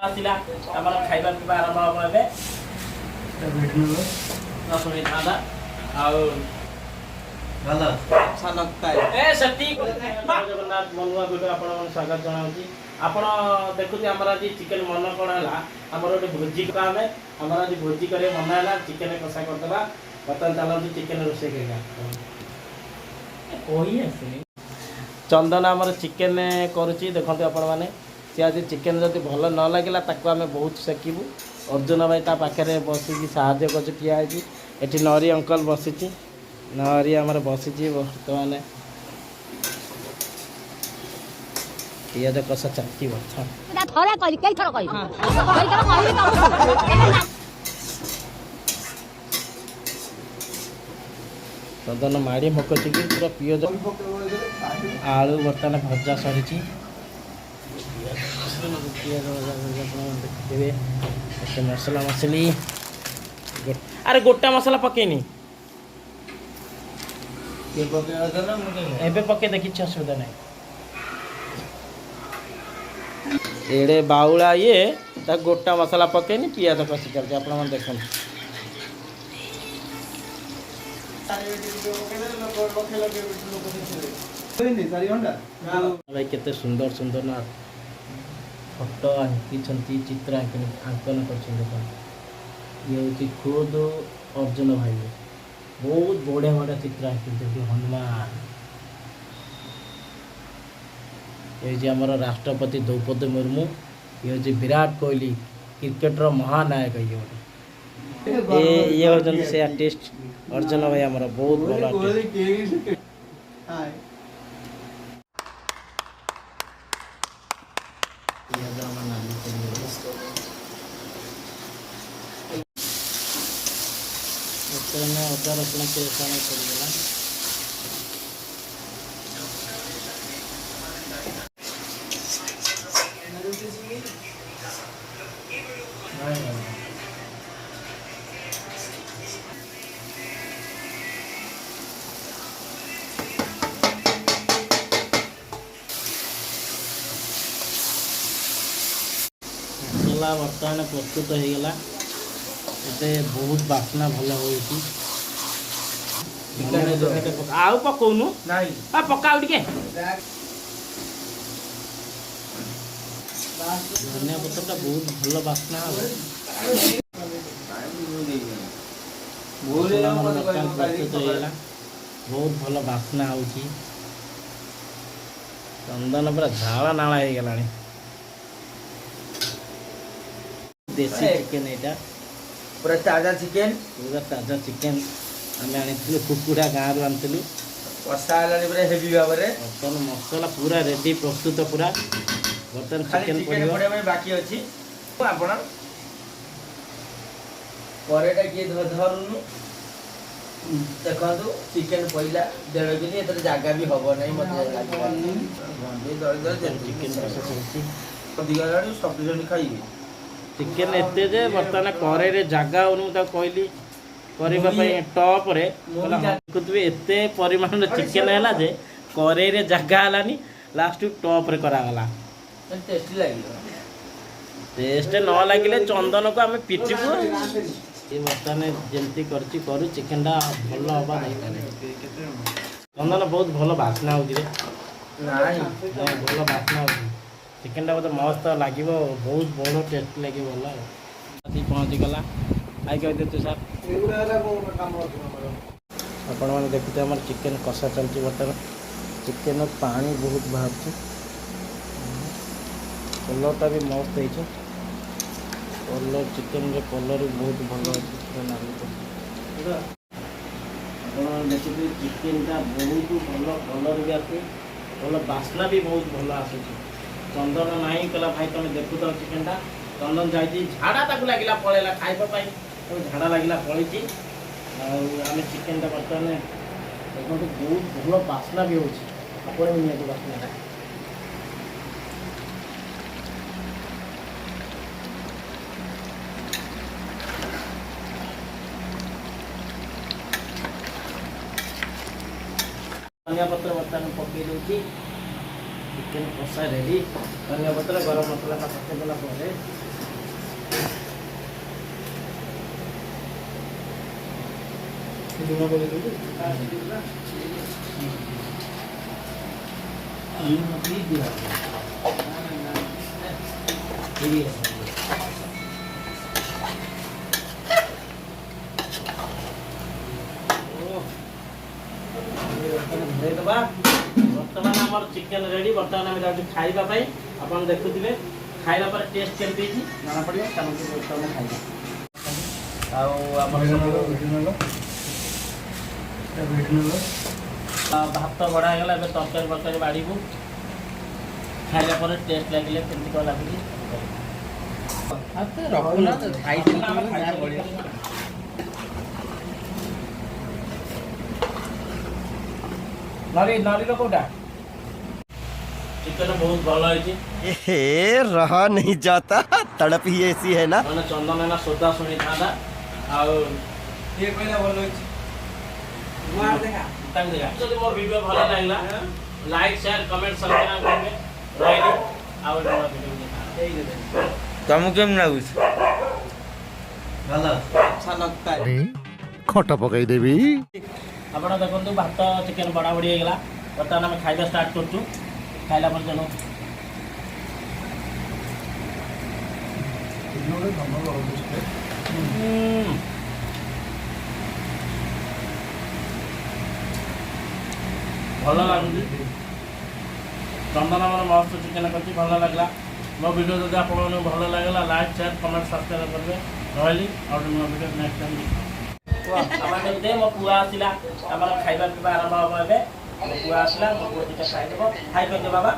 ଆସିଲା, ଆମର ଖାଇବା ପିଇବା ଆରମ୍ଭ ହବ ଏବେ। 10 ମିନିଟ୍ ଥାନ୍ତା ଆଉ। ଭଲ अच्छा लगता है। ଏ ସେତିକି। ଜଗନ୍ନାଥ, ମନୁଆ ଭିଡ଼ିଓ ଆପଣମାନଙ୍କୁ ସ୍ୱାଗତ ଜଣାଉଛି। ଆପଣ ଦେଖୁଛନ୍ତି, ଆମର ଆଜି ଚିକେନ ମନ କ'ଣ ହେଲା, ଆମର ଗୋଟେ ଭୋଜି ଆମେ ଆମର ଆଜି ଭୋଜି କରିବା ମନ ହେଲା, ଚିକେନ କଷା କରିଦେବା। ବର୍ତ୍ତମାନ ଚାଲନ୍ତୁ, ଚିକେନ ରୋଷେଇ କରିବା। ଏ, କହି ଆସୁନି। ଚନ୍ଦନ ଆମର ଚିକେନ କରୁଛି, ଦେଖନ୍ତୁ ଆପଣମାନେ। ସେ ଆଜି ଚିକେନ ଯଦି ଭଲ ନ ଲାଗିଲା, ତାକୁ ଆମେ ବହୁତ ସେକିବୁ। ଅର୍ଜୁନ ଭାଇ ତା ପାଖରେ ବସିକି ସାହାଯ୍ୟ କରୁଛି, ଠିଆ ହେଇଛି। ଏଠି ନରି ଅଙ୍କଲ ବସିଛି, ନରି ଆମର ବସିଛି। ବର୍ତ୍ତମାନ ପିଆଜ କଷା ଚାଲିଛି ବର୍ତ୍ତମାନ। ଥରେ କହିଲି, କେଇଥର କହିବି? କେଇଥର କହିବି ତମକୁ? ଚନ୍ଦନ ମାଡ଼ି ମକଚିକି ପୁରା ପିଆଜ ଆଳୁ ବର୍ତ୍ତମାନ ଭଜା ସରିଛି। ପିଆଜ ଭଜା ସରିଛି, ଆପଣ ଦେଖିଥିବେ। ଏତେ ମସଲା ମସଲି, ଆରେ ଗୋଟା ମସଲା ପକେଇନି। କିଏ ପକେଇବା କଥା? ମୁଁ ଏବେ ପକେଇ ଦେ, କିଛି ଅସୁବିଧା ନାହିଁ। ଏଡ଼େ ବାଉଳା ଇଏ, ତା ଗୋଟା ମସଲା ପକେଇନି, ପିଆଜ କଷି ଚାଲିଛି। ଆପଣମାନେ ଦେଖନ୍ତୁ। 4 ଘଣ୍ଟା। ଭାଇ କେତେ ସୁନ୍ଦର ସୁନ୍ଦର ନା ଫଟୋ ଆଙ୍କିଛନ୍ତି, ଚିତ୍ର ଆଙ୍କନ କରିଛନ୍ତି। ଦେଖନ୍ତୁ, ଇଏ ହେଉଛି ଖୁଦ ଅର୍ଜୁନ ଭାଇ, ବହୁତ ବଢ଼ିଆ ବଢ଼ିଆ ଚିତ୍ର ଆଙ୍କିଛନ୍ତି। ହନୁମାନ, ଇଏ ହେଉଛି ଆମର ରାଷ୍ଟ୍ରପତି ଦ୍ରୌପଦୀ ମୁର୍ମୁ, ଇଏ ହେଉଛି ବିରାଟ କୋହଲି, କ୍ରିକେଟର ମହାନାୟକ ଇଏ ଗୋଟେ। ଏ ଇଏ ହେଉଛନ୍ତି ସେ ଆର୍ଟିଷ୍ଟ ଅର୍ଜୁନ ଭାଇ, ଆମର ବହୁତ ଭଲ ଆର୍ଟିଷ୍ଟ। ପିଆଜ ଆମର ନାଲି ପଡ଼ିଗଲା। ବର୍ତ୍ତମାନ ଅଦା ରସୁଣ ପେଷ୍ଟ ଆମର ପଡ଼ିଗଲା। ନାଇଁ, ନାଇଁ। ମସଲା ବର୍ତ୍ତମାନ ପ୍ରସ୍ତୁତ ହେଇଗଲା। ଏବେ ବହୁତ ବାସ୍ନା ଭଲ ହେଉଛି। ଧନିଆ ପତ୍ର ଟିକେ ପକା। ଆଉ ପକଉନୁ? ନାଇଁ। ଆ ପକା ଆଉ ଟିକେ ଧନିଆ ପତ୍ରଟା, ବହୁତ ଭଲ ବାସ୍ନା ହବ। ମସଲା ଆମର ବର୍ତ୍ତମାନ ପ୍ରସ୍ତୁତ ହେଇଗଲା, ବହୁତ ଭଲ ବାସ୍ନା ହେଉଛି। ଚନ୍ଦନ ପୁରା ଝାଳ ନାଳ ହେଇଗଲାଣି। ଦେଶୀ ଚିକେନ ଏଇଟା। ପୁରା ତାଜା ଚିକେନ। ପୁରା ତାଜା ଚିକେନ ଆମେ ଆଣିଥିଲୁ, କୁକୁଡ଼ା ଗାଁରୁ ଆଣିଥିଲୁ। କଷା ହେଲାଣି ପୁରା ହେଭି ଭାବରେ। ବର୍ତ୍ତମାନ ମସଲା ପୁରା ରେଡି, ପ୍ରସ୍ତୁତ ପୁରା। ବର୍ତ୍ତମାନ ଖାଲି ଚିକେନ ଚିକେନ ପଡ଼ିବ। ପଡ଼ିବା ପାଇଁ ବାକି ଅଛି। ଆପଣ କରେଇଟା କିଏ ଧରୁନୁ। ଦେଖନ୍ତୁ, ଚିକେନ ପଇଲା 1.5 କିଲୋ। ଏଥିରେ ଜାଗା ବି ହବ ନାହିଁ ମତେ ଲାଗିଲାଣି। ଦଳି ଦଳି ଚିକେନ କଷା ଚାଲିଛି। ଅଧିକ ହେଲାଣି, ସଫିସିଏଣ୍ଟ ଖାଇବେ। ଚିକେନ ଏତେ ଯେ ବର୍ତ୍ତମାନ କରେଇରେ ଜାଗା ହଉନି। ମୁଁ ତାକୁ କହିଲି କରିବା ପାଇଁ ଟପରେ। କହିଲା ହଁ। ଦେଖୁଥିବେ, ଏତେ ପରିମାଣର ଚିକେନ ହେଲା ଯେ କରେଇରେ ଜାଗା ହେଲାନି, ଲାଷ୍ଟକୁ ଟପରେ କରାଗଲା। ଟେଷ୍ଟି ଲାଗିବ। ଟେଷ୍ଟ ନ ଲାଗିଲେ ଚନ୍ଦନକୁ ଆମେ ପିଟିବୁ। ଏ ବର୍ତ୍ତମାନ ଯେମିତି କରିଛି କରୁ, ଚିକେନଟା ଭଲ ହବା ଦରକାର। ଚନ୍ଦନ, ବହୁତ ଭଲ ବାସ୍ନା ହେଉଛି ରେ। ନାଇଁ। ହଁ, ଭଲ ବାସ୍ନା ହେଉଛି। ଚିକେନଟା ବୋଧେ ମସ୍ତ ଲାଗିବ, ବହୁତ ବଡ଼ ଟେଷ୍ଟ ଲାଗିବ, ଭଲ। ଆଉ ଆସିକି ପହଞ୍ଚିଗଲା। ଭାଇ କହିଦିଅନ୍ତୁ ସାର୍। ଆପଣମାନେ ଦେଖୁଥିବେ, ଆମର ଚିକେନ କଷା ଚାଲିଛି ବର୍ତ୍ତମାନ। ଚିକେନ ପାଣି ବହୁତ ବାହାରୁଛି, କଲର୍ଟା ବି ମସ୍ତ ହେଇଛି। କଲର୍, ଚିକେନର କଲର୍ ବି ବହୁତ ଭଲ ଅଛି, ପୁରା ନାଲି ପଡ଼ିଛି। ଆପଣ ଦେଖୁଥିବେ, ଚିକେନଟା ବହୁତ ଭଲ କଲର୍ ବି ଆସୁଛି, ଭଲ ବାସ୍ନା ବି ବହୁତ ଭଲ ଆସୁଛି। ଚନ୍ଦନ ନାହିଁ, କହିଲା ଭାଇ ତମେ ଦେଖୁଥାଅ ଚିକେନଟା। ଚନ୍ଦନ ଯାଇଛି, ଝାଡ଼ା ତାକୁ ଲାଗିଲା, ପଳେଇଲା ଖାଇବା ପାଇଁ। ତାକୁ ଝାଡ଼ା ଲାଗିଲା, ପଳେଇଛି। ଆଉ ଆମେ ଚିକେନଟା ବର୍ତ୍ତମାନ ଦେଖନ୍ତୁ, ବହୁତ ଭଲ ବାସ୍ନା ବି ହେଉଛି। ଆପଣ ବି ନିଅନ୍ତୁ ବାସ୍ନାଟା। ଧନିଆ ପତ୍ର ବର୍ତ୍ତମାନ ପକେଇ ଦେଉଛି। ଚିକେନ କଷା ରେଡ଼ି। ଧନିଆ ପତ୍ର, ଗରମ ମସଲାଟା ପକେଇ ଦେଲା ପରେ ଲୁଣ ପକେଇ ଦେବୁ। ଦେଇଦେବା। ବର୍ତ୍ତମାନ ଆମର ଚିକେନ ରେଡି। ବର୍ତ୍ତମାନ ଆମେ ଯାଉଛୁ ଖାଇବା ପାଇଁ। ଆପଣ ଦେଖୁଥିବେ, ଖାଇଲା ପରେ ଟେଷ୍ଟ କେମିତି ହେଇଛି ଜଣା ପଡ଼ିବ। ଚାଲନ୍ତୁ, ବର୍ତ୍ତମାନ ଖାଇବା। ଆଉ ଆମର ସବୁ ଭାତ ବଢ଼ା ହେଇଗଲା। ଏବେ ତରକାରୀ ଫରକାରୀ ବାଢ଼ିବୁ। ଖାଇଲା ପରେ ଟେଷ୍ଟ ଲାଗିଲେ କେମିତି କ'ଣ ଲାଗୁଛି। ରଖୁନ, ଖାଇଥିଲି। ଆମେ ଖାଇସାରିଲୁ। ନରି ନରିର କୋଉଟା? ଚିକେନ ବହୁତ ଭଲ ହେଇଛି। हे, रहा नहीं जाता, तड़प ही ऐसी है ना। ମାନେ ଚନ୍ଦନ ନା ସୋଦା ଶୁଣିଥାନ୍ତା ଆଉ କିଏ କହିଲା ଭଲ ହେଇଛି? ତାଙ୍କୁ ଦେଖା। ଯଦି ମୋ ଭିଡ଼ିଓ ଭଲ ଲାଗିଲା, ଲାଇକ୍, ସେୟାର, କମେଣ୍ଟ, ସବସ୍କ୍ରାଇବ୍ କରିବେ। ରହିଲି, ଆଉ ଗୋଟେ ନୂଆ ଭିଡ଼ିଓ ଦେଖା। ତମକୁ କେମିତି ଲାଗୁଛି? ଭଲ, ଆଚ୍ଛା लगता है। ଖଟ ପକେଇଦେବି। ଆପଣ ଦେଖନ୍ତୁ, ଭାତ ଚିକେନ ବଢ଼ା ବଢ଼ି ହେଇଗଲା। ବର୍ତ୍ତମାନ ଆମେ ଖାଇବା ଷ୍ଟାର୍ଟ କରୁଛୁ। ଖାଇଲା ପରେ ଜଣାଉଛୁ। ହୁଁ। ଭଲ ଲାଗୁଛି। ଚନ୍ଦନ ଆମର ମସ୍ତ ଚିକେନ କରିଛି, ଭଲ ଲାଗିଲା। ମୋ ଭିଡ଼ିଓ ଯଦି ଆପଣମାନଙ୍କୁ ଭଲ ଲାଗିଲା, ଲାଇକ୍, ସେୟାର, କମେଣ୍ଟ, ସବସ୍କ୍ରାଇବ୍ କରିବେ। ରହିଲି, ଆଉ ଗୋଟେ ନୂଆ ଭିଡ଼ିଓ ନେକ୍ସଟ ଟାଇମ୍ ଆମର ଦେ। ମୋ ପୁଅ ଆସିଲା। ଆମର ଖାଇବା ପିଇବା ଆରମ୍ଭ ହେବ ଏବେ। ମୋ ପୁଅ ଆସିଲା, ମୋ ପୁଅ ଦୁଇଟା ଖାଇଦେବ। ଖାଇ କରିଦିଅ ବାବା।